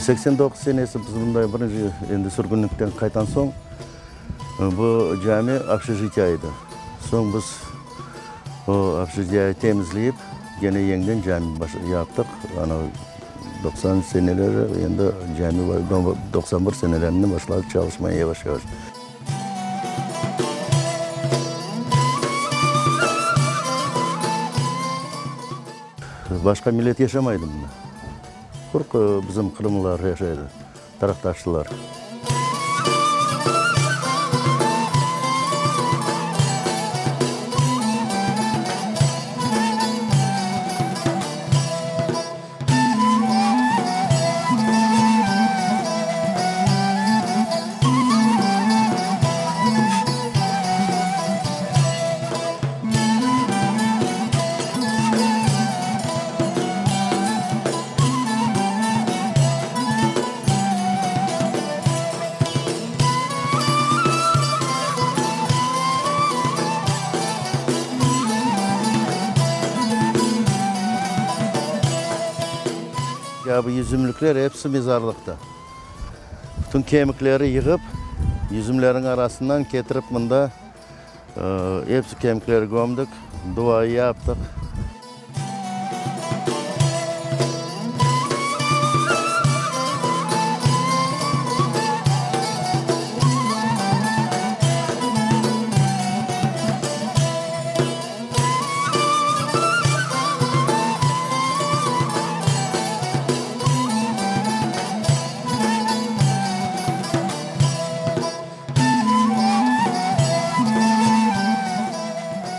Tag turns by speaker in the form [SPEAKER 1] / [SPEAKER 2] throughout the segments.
[SPEAKER 1] 89 senesi biz mında birinci endi sürgünlikten qaytan soñ, bu cami obşejitiya edi. Soñ biz o obşejitiyanı temizleyip, kene yeñiden cami yaptıq. Ana 90 seneleri endi cami 91 senelerinde başladı çalışmaya yavaş-yavaş. Başqa millet yaşamaydı mında. Qurq bizim qırımlılar yaşaydı, taraqtaşlılar. Ya bu yüzümlikler episi mezarlıqta. Bütün kemikleri yığıp, yüzümlerniñ arasından ketirip mında Episi kemikleri kömdik, dua yaptıq.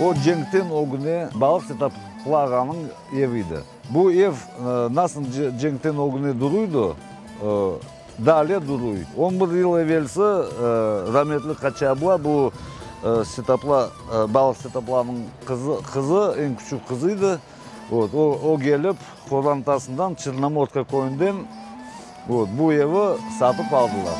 [SPEAKER 2] O cenkten ögüne Balıq Setaplı ağanıñ evi edi. Bu ev nasıl cenkten ögüne duruydı, daa ale duruy. On bir yıl evelsi rametli Qaçı abla bu Setaplı, Balıq Setaplanıñ qızı, eñ küçük qızı edi. Vot, o, o kelip qorantasından Çernomorka köyünden, vot, bu evi satıp aldılar.